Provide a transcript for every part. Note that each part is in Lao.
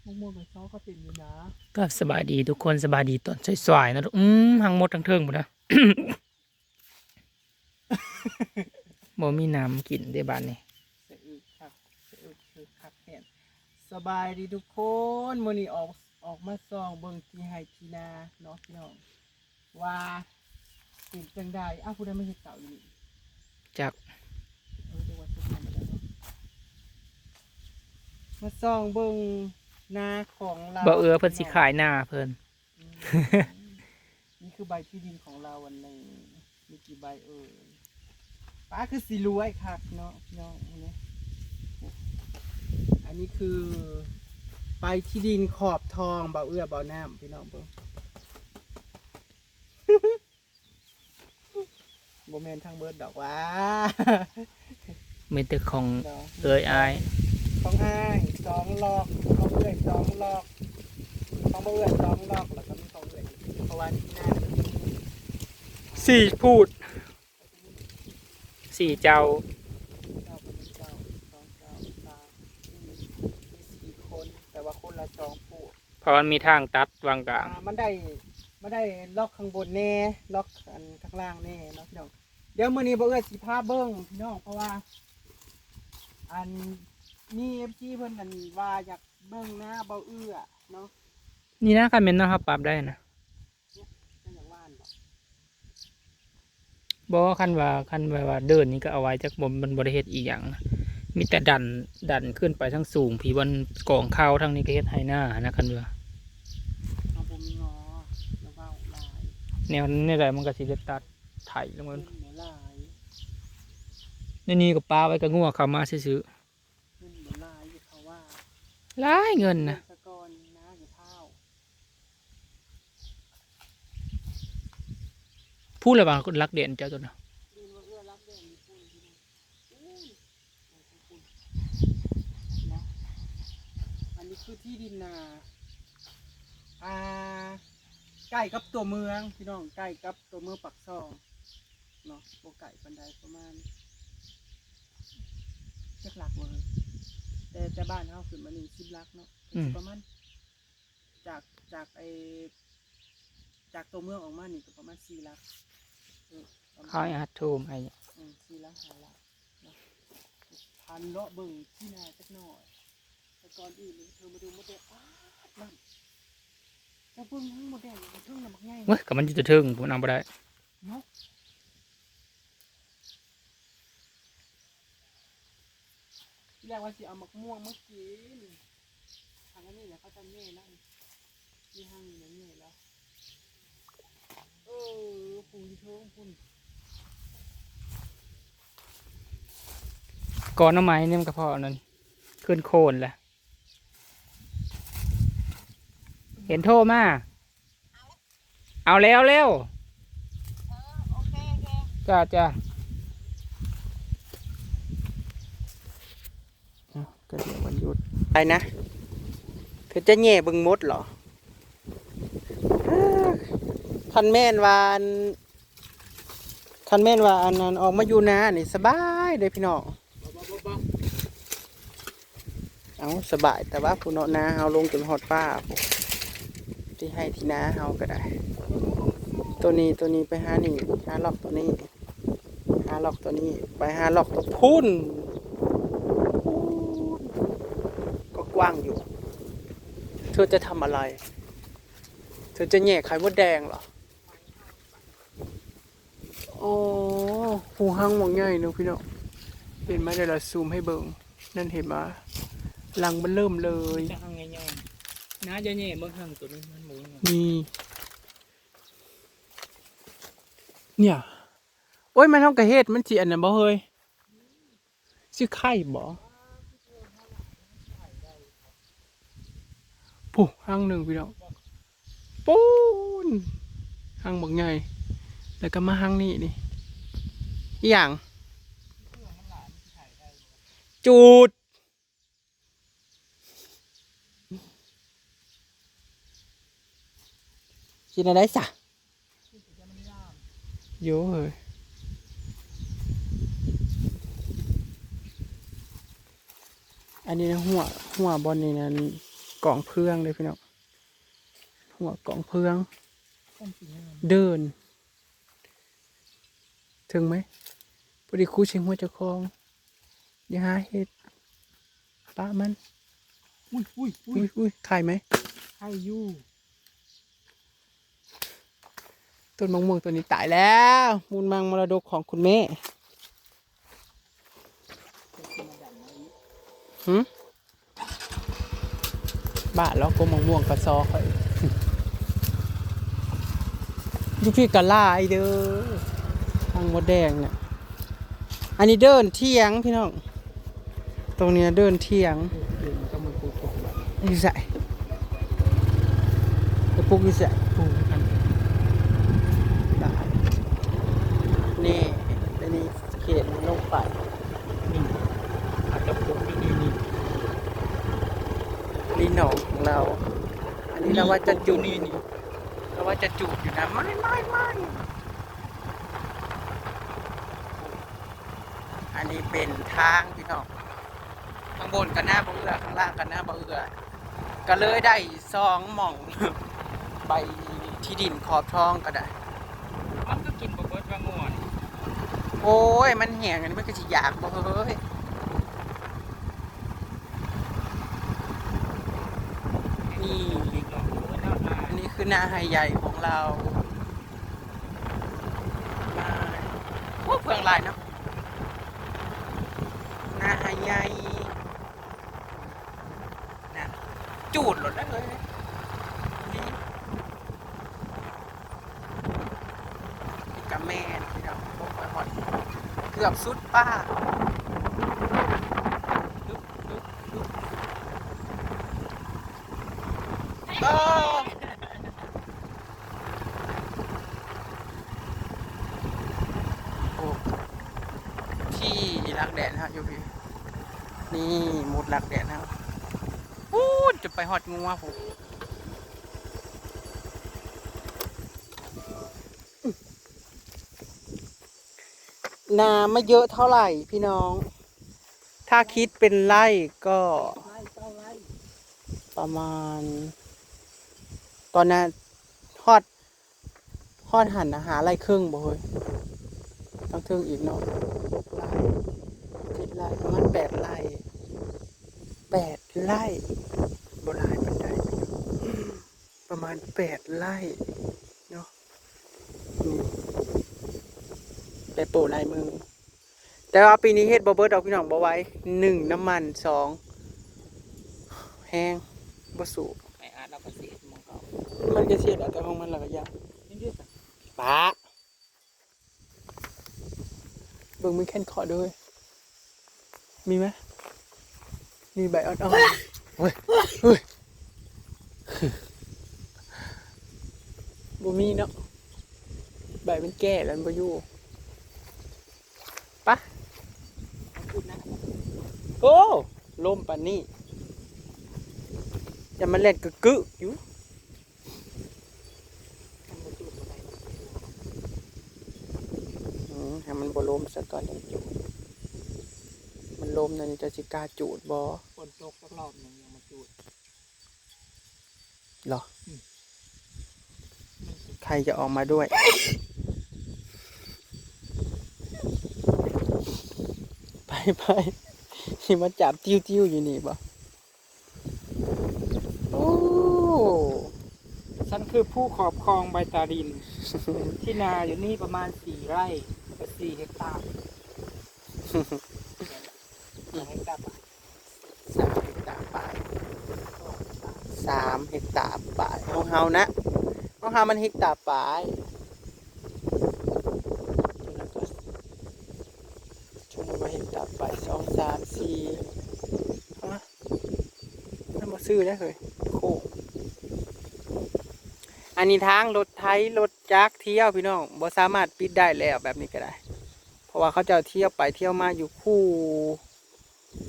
ໝາກມ່ວງກໍຊອກກໍເປັນຢູ່ນະ. ກໍສະບາຍດີທຸກຄົນ, ສະບາຍດີຕອນສາຍໆນະ. ອືມ ທັງໝົດທັງເທິງພຸ້ນນະ. ບໍ່ມີນ້ຳກິນເດ້ບາດນີ້. ສະອຶກຄັກ ສະອຶກຄືຄັກແທ້. ສະບາຍດີທຸກຄົນ, ມື້ນີ້ອອກ ອອກມາສ່ອງເບິ່ງທີ່ໄຮ່ທີ່ນາເນາະພີ່ນ້ອງ ວ່າເປັນຈັ່ງໃດ. ອ້າວ ຜູ້ໃດມາເຮັດເຕົາຢູ່ນີ້? ຈັກ. ເອີ ເດີວ່າສຸກແລ້ວເນາະ. ມາສ່ອງເບິ່ງນາຂອງລາວ. ບໍ່ເອື້ອເພິ່ນຊິຂາຍນາເພິ່ນ. ອືມ ນີ້ຄືໃບທີ່ດິນຂອງລາວອັນນີ້ ມີกี่ໃບເອີຍ? ປ້າ ຄືຊິລວຍຄັກເນາະພີ່ນ້ອງ. ອັນນີ້ຄືໃບທີ່ດິນຂອບທອງ ເບົາເອື້ອເບົານ້ຳ ພີ່ນ້ອງເບິ່ງ. ບໍ່ແມ່ນທັງເບິດດອກຫວາ ມີແຕ່ຂອງເອື້ອຍອ້າຍ ຂອງອ້າຍສອງລັອກ ຂອງເອື້ອຍສອງລັອກ ຂອງບໍ່ເອື້ອຍສອງລັອກ ແລ້ວກໍມີຂອງເອື້ອຍ ເພາະວ່າທີ່ໜ້າ ສີ່ພູດ ສີ່ເຈົ້າ ເຈົ້າ ເຈົ້າ ສອງເຈົ້າ ສາມ ສີ່ ມີສີ່ຄົນ ແຕ່ວ່າຄົນລະສອງພູດ. ເພາະມັນມີທາງຕັດຫວ່າງກາງ ອ່າ ມັນໄດ້ ມັນໄດ້ລັອກຂ້າງບົນແດ່ ລັອກອັນຂ້າງລ່າງແດ່ເນາະພີ່ນ້ອງ. ດຽວມື້ນີ້ບໍ່ເອື້ອຊິພາເບິ່ງພີ່ນ້ອງ ເພາະວ່າ ອັນ ມີເອັຟຊີເພິ່ນ ອັນ ວ່າຢາກເບິ່ງນາບໍ່ເອື້ອເນາະ. ນີ້ນະ ຄັນແມ່ນເນາະ ເຮົາປັບໄດ້ນະ. ເຈົ້າຢາກຫວ່ານບໍ່? ບໍ່ ຄັນວ່າ ຄັນແບບວ່າເດີ່ນນີ້ກໍເອົາໄວ້ ຈັກບໍ່ ມັນບໍ່ໄດ້ເຮັດອີ່ຫຍັງນະ ມີແຕ່ດັນ ດັນຂຶ້ນໄປທາງສູງພີ້ ບ່ອນກອງເຂົ້າ ທາງນີ້ກໍເຮັດໄຮ່ນານະ. ຄັນວ່າ ເຮົາບໍ່ມີງໍ ຢ່າເວົ້າຫຼາຍ ແນວ ແນວໃດມັນກໍຊິໄດ້ຕັດໄຖລົງ ເງິນບໍ່ຫຼາຍ ໃນນີ້ກໍປະໄວ້ກັບງົວເຂົ້າມາຊື່ໆ. ເງິນບໍ່ຫຼາຍ ຢ່າເຂົ້າວ່າ ຫຼາຍເງິນນະ ສະກ່ອນນະ ຢ່າພ້າວ. ພູ້ລະວ່າຫຼັກແດນເຈົ້າຕົວນະ ອັນນີ້ຄືທີ່ດິນນາ ອ່າ ໃກ້ກັບຕົວເມືອງພີ່ນ້ອງ ໃກ້ກັບຕົວເມືອງປາກຊ່ອງເນາະ ບໍ່ໄກປານໃດ ປະມານ ຈັກຫຼັກວະ ແຕ່ ແຕ່ບ້ານເຮົາຂຶ້ນມານີ້ ສິບຫຼັກເນາະ ອືມ ປະມານ ຈາກ ຈາກໄອ້ ຈາກຕົວເມືອງອອກມານີ້ກໍປະມານສີ່ຫຼັກ ເອີ ປະມານ ເຮົາອາດໂທມາ ເອີ ສີ່ຫຼັກ ຫ້າຫຼັກເນາະ. ພັນເລາະເບິ່ງທີ່ນາຈັກໜ້ອຍ ແຕ່ກ່ອນອື່ນນີ້ ເທີມາດູມົດແດງ ປາດ ນັ້ນ ເຈົ້າເບິ່ງມັດແດງຢູ່ເທິງນະ ບັກໃຫຍ່ ເວີ້ຍ ກໍມັນຢູ່ແຕ່ເທິງພຸ້ນ ເອົາບໍ່ໄດ້ເນາະ. ທີແລກວ່າຊິເອົາໝາກມ່ວງມາກິນ ທາງອັນນີ້ແຫຼະ ເຂົາຈະແຍ່ນຳ ມີທາງນີ້ແຫຼະແຍ່ແລ້ວ ເອີ ປູຢູ່ເທິງພຸ້ນ ກ່ອນໜໍ່ໄມ້ນີ້ມັນກະເພາະອັນນັ້ນ ຂຶ້ນໂຄນແຫຼະ ເຫັນໂທມາ. ເອົາແລ້ວເລັວ ເອີ ໂອເຄ ໂອເຄ ຈ້າ ຈ້າ ເອົ້າ ກໍດຽວວັນຢຸດ ໄປນະ ເພິ່ນຈະແຍ່ເບິ່ງໝົດເຫລອ? ຄັນແມ່ນວ່າ ຄັນແມ່ນວ່າອັນນັ້ນອອກມາຢູ່ນານີ້ສະບາຍເດ້ພີ່ນ້ອງ. ເອົ້າ ສະບາຍແຕ່ວ່າພຸ້ນເນາະ ນາເຮົາລົງຈົນຮອດຟ້າພຸ້ນ ທີ່ໄຮ່ທີ່ນາເຮົາກໍໄດ້ ໂຕນີ້ ໂຕນີ້ໄປຫານີ້ ຫາລັອກໂຕນີ້ ຫາລັອກໂຕນີ້ ໄປຫາລັອກໂຕພຸ້ນ ພຸ້ນ ກໍກວ້າງຢູ່. ເທືອຈະທຳອະໄລ? ເທືອຈະແຍ່ໄຂ່ມົດແດງເຫລອ? ອໍ ພູຮັງບັກໃຫຍ່ເນາະພີ່ນ້ອງ ເຫັນມາ ດຽວລະຊູມໃຫ້ເບິ່ງ ນັ້ນເຫັນມາ ຫຼັງເບິ່ມເລີຍ ແຕ່ຮັງໃຫຍ່ໆ ໜ້າຈະແຍ່ເບິ່ງຮັງໂຕນີ້ ມັນບໍ່ມີ ນີ້ ເນຍ ໂອ້ຍ ມັນເຮົາກະເຮັດ ມັນຊິອັນນັ້ນບໍ່ເຮີ້ຍ? ຊິໄຂ່ບໍ່? ພຸ້ນ ຮັງໜຶ່ງພີ່ນ້ອງ ປູນ ຮັງບັກໃຫຍ່ ແລ້ວກໍມາຮັງນີ້ນີ້ ອີຫຍັງ? ຈູດ ຊິແນວໃດຊະ? ໂຢເຮີ້ຍ ອັນນີ້ນະ ຫົວ ຫົວບ່ອນນີ້ນັ້ນ ກອງເຟືອງເດ້ພີ່ນ້ອງ ຫົວກອງເຟືອງ ເດີ່ນ ເຖິງໄໝ? ພໍດີຄູດໃສ່ຫົວເຈົ້າຂອງ. ຢ່າຫາເຮັດ ປະມັນ. ອຸ້ຍ ອຸ້ຍ ອຸ້ຍ ອຸ້ຍ ໄຂ່ໄໝ? ໄຂ່ຢູ່. ຕົ້ນມະມ່ວງຕົ້ນນີ້ຕາຍແລ້ວ ມູນມັງມໍລະດົກຂອງຄຸນແມ່. ຫື? ບ້າເລາະ ກົກມະມ່ວງກະຊອກຂ້ອຍ. ຢູ່ພີ້ກະຫຼາຍເດີ ທັງມົດແດງນະ. ອັນນີ້ເດີ່ນຖຽງພີ່ນ້ອງ. ຕົງນີ້ເດີ່ນຖຽງ. ເອີ ເດີ່ນກໍມາປູກຕົງບາດ. ຢູ່ໃສ? ໄປປູກຢູ່ໃສ? ປູກຢູ່ຫັ້ນ. ໄດ້. ນີ້ ອັນນີ້ເຂດມັນລົງໄປ. ນີ້ ອາດຈະປູກຢູ່ນີ້ ນີ້ ນີ້ໜອງຂອງລາວ. ອັນນີ້ລາວວ່າຈະຈູດ ນີ້ ນີ້ ລາວວ່າຈະຈູດຢູ່ນະ. ໄມ້ ໄມ້ ໄມ້. ອັນນີ້ເປັນທາງພີ່ນ້ອງ ຂ້າງບົນກະນາບໍ່ເອື້ອ ຂ້າງລ່າງກະນາບໍ່ເອື້ອ ກະເລີຍໄດ້ສອງໝ່ອງ ໃບທີ່ດິນຂອບທອງກະໄດ້. ມັນກະກິນບໍ່ເບິດວ່າງົວນີ້. ໂອ້ຍ ມັນແຫ້ງ ອັນນີ້ມັນກະຊິຢາກບໍ່ເຮີ້ຍ. ນີ້ ອັນນີ້ຄືນາໄຮ່ໃຫຍ່ຂອງລາວ. ມາ ໂອ້ ເຟືອງຫຼາຍເນາະ ນາໄຮ່ໃຫຍ່ນະ. ຈູດໂລດເລີຍ ນີ້ ນີ້ກະແມ່ນພີ່ນ້ອງ. ໂອ້ ຂ້ອຍຮອດເກືອບສຸດປ່າ. ເອີ ໂອ້ ທີ່ຫຼັກແດນເຮົາຢູ່ພີ້ ນີ້ໝົດຫຼັກແດນເຮົາ. ປູ້ນ ຈົນໄປຮອດງົວພຸ້ນ. ນາມາເຍາະເທົ່າໃດພີ່ນ້ອງ? ຖ້າຄິດເປັນໄຮ່ກໍປະມານ ຕອນນັ້ນຮອດ ຮອດຫັ້ນນະ ຫ້າໄຮ່ເຄິ່ງບໍ່ເຮີ້ຍ? ຕັ້ງເທິງອີກເນາະ ຫົກໄຮ່ ເຈັດໄຮ່ ປະມານແປດໄຮ່ ແປດໄຮ່ ບໍ່ຫຼາຍປານໃດ ປະມານແປດໄຮ່ເນາະ. ນີ້ ໄດ້ໂປ້ລາຍມື ແຕ່ວ່າປີນີ້ເຮັດບໍ່ເບິດດອກພີ່ນ້ອງ ບໍ່ໄຫວ ໜຶ່ງ ນ້ຳມັນ ສອງ ແຮງ ບໍ່ສູ້. ໄອ້ອາດລາວກະຊິເຮັດໝ່ອງເກົ່າ ມັນກະຊິເຮັດເອົາແຕ່ຂອງມັນລະກະຢ່າ ປະ ເບິ່ງມືແຂນເຄາະເດີ ມີໄໝ? ມີໃບອ່ອນໆ ໂອ້ຍ ເຮີ້ຍ ບໍ່ມີເນາະ ໃບມັນແກ່ແລ້ວມັນບໍ່ຢູ່. ປະ ໂອ້ ລົມປານນີ້ ຢ່າມາແລ່ນກຶກໆຢູ່. ອືມ ໃຫ້ມັນບໍ່ລົມຊະກ່ອນຈັ່ງຈູດ ມັນລົມແລ້ວນີ້ເຈົ້າຊິກ້າຈູດບໍ່? ຝົນຕົກຈັກລອບໜຶ່ງຍັງມາຈູດ ເຫລາະ? ອືມ ໃຄຈະອອກມາດ້ວຍ ໄປໆ ຊິມາຈັບຕິວໆຢູ່ນີ້ບໍ່? ໂອ້ ສັນຄືຜູ້ຄອບຄອງໃບຕາດິນ ທີ່ນາຢູ່ນີ້ປະມານສີ່ໄຮ່ ກະສີ່ເຮັກຕາ ສອງເຮັກຕາປາຍ ສາມເຮັກຕາປາຍ ສາມເຮັກຕາປາຍ ຂອງເຮົານະ ຂອງເຮົາມັນເຮັກຕາປາຍ. ຕົວນັ້ນກໍ ສົມມຸດວ່າເຮັກຕາປາຍ ສອງ ສາມ ສີ່ ຮະ ມັນບໍ່ຊື່ເດ້ເຮີ້ຍ ໂຄ້ງ. ອັນນີ້ທາງລົດໄຖລົດຈັກທ່ຽວພີ່ນ້ອງ ບໍ່ສາມາດປິດໄດ້ແລ້ວ ແບບນີ້ກໍໄດ້ ເພາະວ່າເຂົາເຈົ້າທ່ຽວໄປທ່ຽວມາຢູ່ຄູ່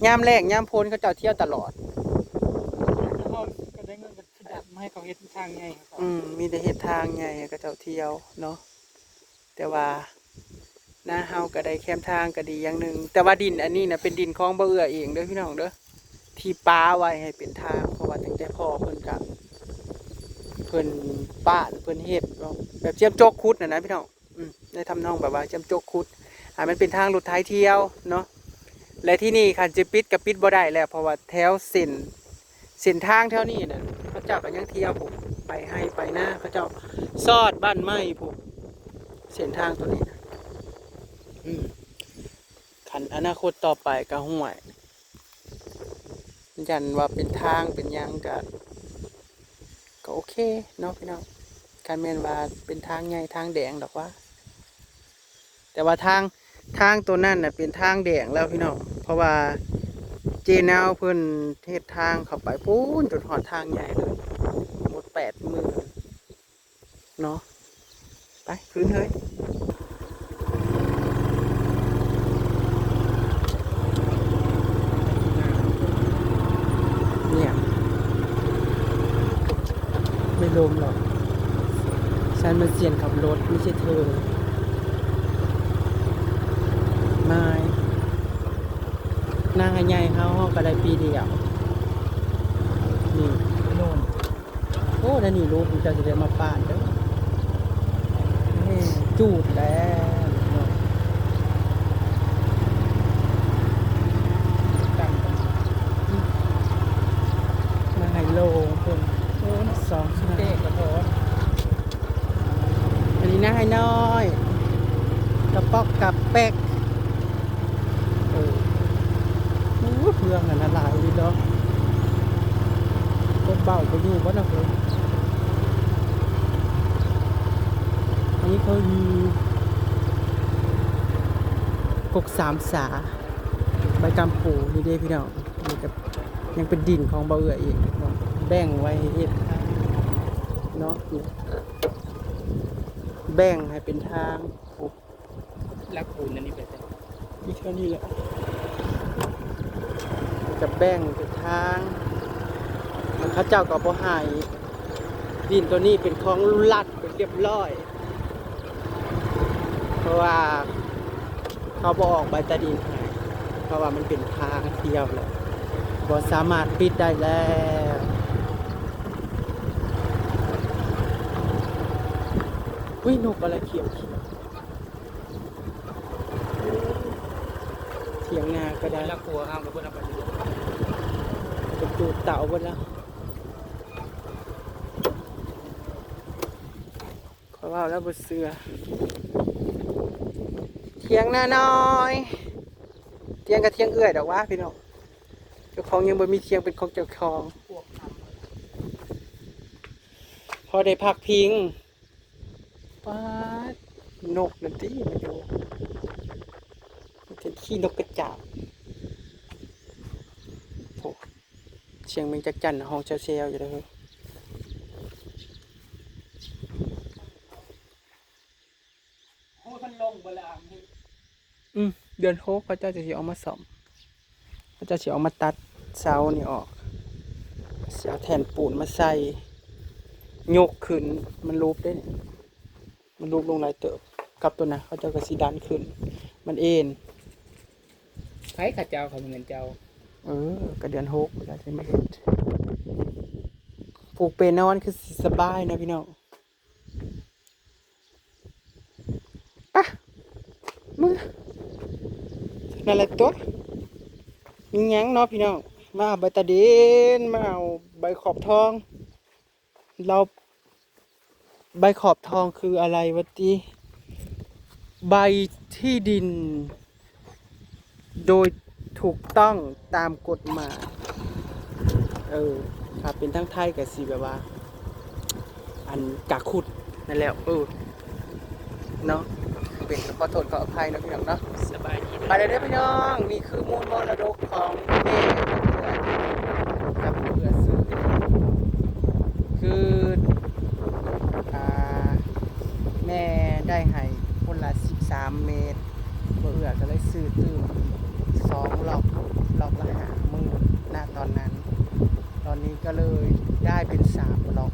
ຍາມແລ້ງຍາມຝົນເຂົາເຈົ້າທ່ຽວຕະຫຼອດ ເຮົາກໍໄດ້ເງິນ ດຳໃຫ້ເຂົາເຮັດທາງໃຫຍ່ໃຫ້ເຂົາ ອືມ ມີແຕ່ເຮັດທາງໃຫຍ່ໃຫ້ເຂົາເຈົ້າທ່ຽວເນາະ ແຕ່ວ່ານາເຮົາກໍໄດ້ແຄມທາງກໍດີຢ່າງໜຶ່ງ ແຕ່ວ່າດິນອັນນີ້ນະເປັນດິນຂອງບໍ່ເອື້ອເອງເດີພີ່ນ້ອງເດີ ທີ່ປາໄວ້ໃຫ້ເປັນທາງຂອງ ວ່າຕັ້ງແຕ່ພໍ່ເພິ່ນກະ ເພິ່ນປ້ານ ເພິ່ນເຮັດເນາະ ແບບຈຽມຈົກຂຸດຫັ້ນນະພີ່ນ້ອງ. ອືມ ໃນທຳນອງແບບວ່າຈຳຈົກຂຸດໃຫ້ມັນເປັນທາງລົດໄຖທ່ຽວເນາະ ແລະ ທີ່ນີ້ຄັນຈະປິດກໍປິດບໍ່ໄດ້ແລ້ວ ເພາະວ່າແຖວເສັ້ນ ເສັ້ນທາງແຖວນີ້ນະ ເຂົາເຈົ້າກໍຍັງທ່ຽວໄປໄຮ່ໄປນາ ເຂົາເຈົ້າຊອດບ້ານໃໝ່ພຸ້ນ ເສັ້ນທາງຕົວນີ້ນະ. ອືມ ຄັນອະນາຄົດຕໍ່ໄປກໍຫ້ວຍ ຢ້ານວ່າເປັນທາງເປັນຫຍັງກະ ກໍໂອເຄເນາະພີ່ນ້ອງ ຄັນແມ່ນວ່າເປັນທາງໃຫຍ່ທາງແດງດອກຫວາ. ແຕ່ວ່າທາງ ທາງໂຕນັ້ນນະເປັນທາງແດງແລ້ວພີ່ນ້ອງ ເພາະວ່າເຈນາວເພິ່ນເຮັດທາງເຂົ້າໄປພຸ້ນ ຈົນຮອດທາງໃຫຍ່ເລີຍ ໝົດແປດໝື່ນ ເນາະ ໄປຄືນເຮີ້ຍ. ເຫຍ ໄມ່ລົມດອກ ສັນມັນສ່ຽນຂັບລົດ ໄມ່ໃຊ່ເທີ. ມາຍ ນາໃຫ້ໃຫຍ່ເຮົາ ເຮົາກໍໄດ້ປີດຽວ ນີ້ໂນ່ນ. ໂອ້ ແນວນີ້ລູກເຈົ້າຊິໄດ້ມາປານເດີ ແມ່ຈູດແລ້ວ ມາໃຫ້ໂລງເພິ່ນ ໂອ້ ສອງ ເຕກະໂທ ອັນນີ້ນາໃຫ້ນ້ອຍ ກະປອກກະແປກ. ເອີ ໂອ້ ເຄື່ອງຫັ້ນນະຫຼາຍອີ່ຫຼີເນາະ ກົບເບົາບໍ່ຢູ່ບໍ່ນະເພິ່ນ. ອັນນີ້ເຂົາຢູ່ກົກສາມສາ ໃບກຳປູນີ້ເດ້ພີ່ນ້ອງ ນີ້ກໍຍັງເປັນດິນຂອງບ່າວເອື້ອຍອີກ ແບ່ງໄວ້ເຮັດເນາະ ແບ່ງໃຫ້ເປັນທາງ. ຫຼັກປູນອັນນີ້ໄປໃສ? ຢູ່ແຖວນີ້ແຫຼະ ຈະແບ່ງເປັນທາງ ແລ້ວເຂົາເຈົ້າກໍບໍ່ໃຫ້ ດິນໂຕນີ້ເປັນຂອງລັດເປັນຮຽບຮ້ອຍ ເພາະວ່າເຂົາບໍ່ອອກໃບຕາດິນໃຫ້ ເພາະວ່າມັນເປັນທາງທ່ຽວແລ້ວ ບໍ່ສາມາດປິດໄດ້ແລ້ວ. ອຸ້ຍ ນົກອະໄລຂຽວໆ ຖຽງນາກໍໄດ້ ລັກຜົວເຮົາກໍເພິ່ນເອົາໄປ ໄປຈູດເຕົາເບິດແລ້ວ ຂ້ອຍເວົ້າແລ້ວບໍ່ເຊື່ອ ຖຽງນານ້ອຍ ຖຽງກໍຖຽງເອື້ອຍດອກຫວາພີ່ນ້ອງ ເຈົ້າຂອງຍັງບໍ່ມີຖຽງເປັນຂອງເຈົ້າຂອງ ພໍໄດ້ພັກພິງ. ປາດ ນົກນັ້ນຕິມາຢູ່ ເປັນຂີ້ນົກກະຈາບ ໂອ້ ສຽງແມງຈັກຈັ່ນຮ້ອງແຊວໆຢູ່ເດີ. ໂອ້ ມັນລົງເບິດແລ້ວ ອາ ອືມ ເດືອນຫົກເຂົາເຈົ້າຈະຊິອອກມາສ້ອມ ເຂົາເຈົ້າຊິອອກມາຕັດເສົານີ້ອອກ ຊິເອົາແທ່ນປູນມາໃສ່ ຍົກຂຶ້ນ ມັນຫຼຸບເດ້ ມັນຫຼຸບລົງຫຼາຍເຕີບ ກັບໂຕນັ້ນເຂົາເຈົ້າກໍຊິດັນຂຶ້ນ ມັນເອນ. ໃຜເຂົາເຈົ້າ ເຂົາບໍ່ແມ່ນເຈົ້າ ເອີ ກໍເດືອນຫົກເຂົາເຈົ້າຊິມາເຮັດ ປູກເປນອນຄືຊິສະບາຍເນາະພີ່ນ້ອງ. ປະ ເມືອ ນັ້ນແຫຼະຕົວະ ມີຫຍັງເນາະພີ່ນ້ອງ ມາເອົາໃບຕາດິນ ມາເອົາໃບຂອບທອງ ລາວ ໃບຂອບທອງຄືອະໄລວະຕິ? ໃບທີ່ດິນ ໂດຍຖືກຕ້ອງຕາມກົດໝາຍ ເອີ ຖ້າເປັນທາງໄທກໍຊິແບບວ່າ ອັນກາຂຸດນັ້ນແຫຼະ ເອີ ເນາະ ເປັນ ຂໍໂທດຂໍອະໄພເນາະພີ່ນ້ອງເນາະ ສະບາຍດີ ໄປແລ້ວເດີພີ່ນ້ອງ ນີ້ຄືມູນມໍລະດົກຂອງແມ່ກັບເອື້ອຍຊື້ ຄື ອ່າ ແມ່ໄດ້ໃຫ້ຄົນລະສິບສາມເມັດ ບໍ່ເອື້ອກໍເລີຍຊື້ຕື່ມສອງລັອກ ລັອກລະຫ້າໝື່ນ ນະຕອນນັ້ນ ຕອນນີ້ກໍເລີຍໄດ້ເປັນສາມລັອກ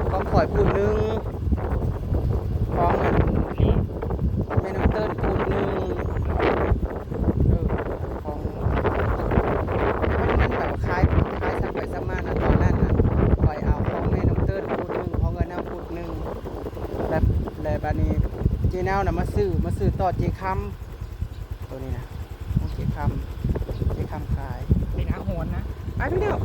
ຂອງຂ້ອຍພຸ້ນໜຶ່ງ ຂອງອັນ ແມ່ນ້ອງເຕີນພຸ້ນໜຶ່ງ ເອີ ຂອງ ເຈນາວນະມາຊື້ ມາຊື້ຕໍ່ເຈຄຳ ໂຕນີ້ນະ ຂອງເຈຄຳ ເຈຄຳຂາຍ. ໄປນະ ຮ້ອນນະ ໄປພີ່ນ້ອງ.